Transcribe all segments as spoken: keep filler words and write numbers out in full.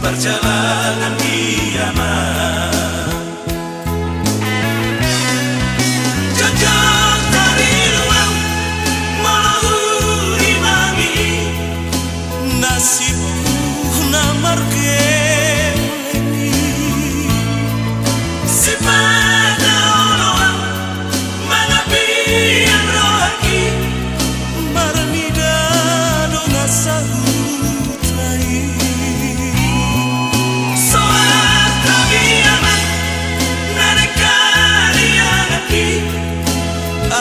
Parjalanan i ama. Jotjot tarilu au molo urimangi nasibku na margeleng i. Sipata olo au mangapian rohangki, marnida do na sahuta i. Soal tabi ama na dengkali anakki,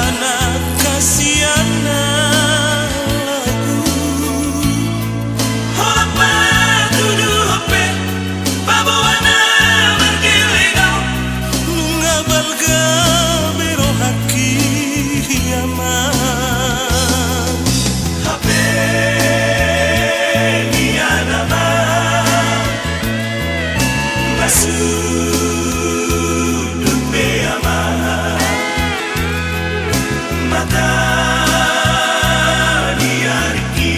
anak hasian na lagu. Holan patuduhon pe paboa na margeleng au, nunga balga be rohangki ama. Hape nian ama, na sundut be ama mata ni adikki.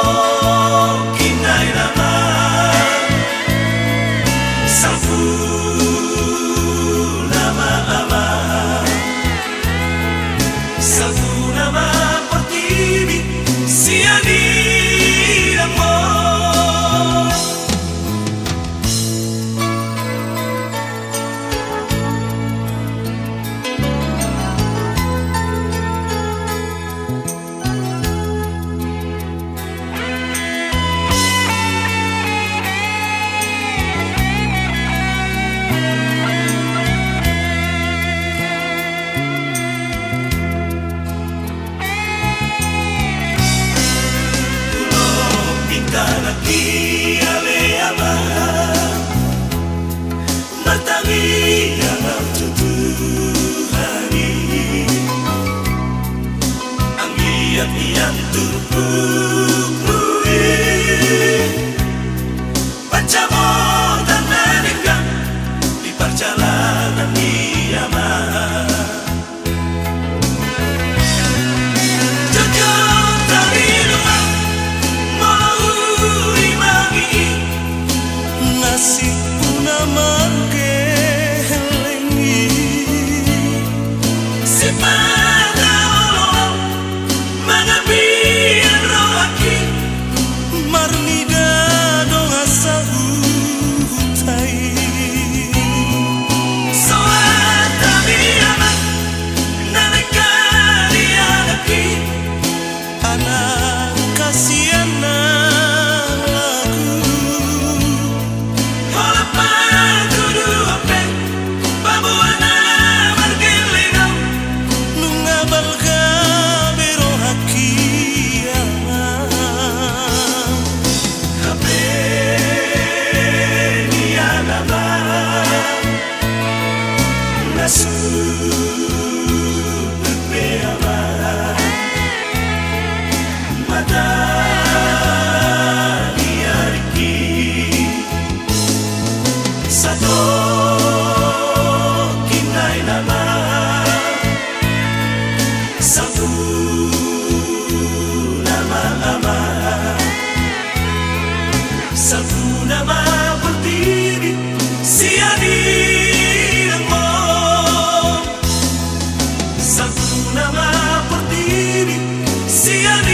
Satongkin nai nama, salpu nama ama, salpu nama portibi sian idangmu. Pinta nangkin ale ama, martangiang au tu Tuhan i. Anggiat nian turpukmu i pansamotan na denggan di parjalanan i ama. Jotjot tarilu au molo urimangi nasibku na margeleng i. Sipata olo au mangapian rohangki, marnida do na sahuta i. Soal tabi ama na dengkali anakki, anak hasian na lagu. Holan patuduhon pe paboa na margeleng au, nunga balga be rohangki ama. Hape nian ama, na sundut be ama mata ni adikki. Satongkin nai nama, salpu nama ama, salpu nama portibi sian idangmu. Salpu nama portibi sian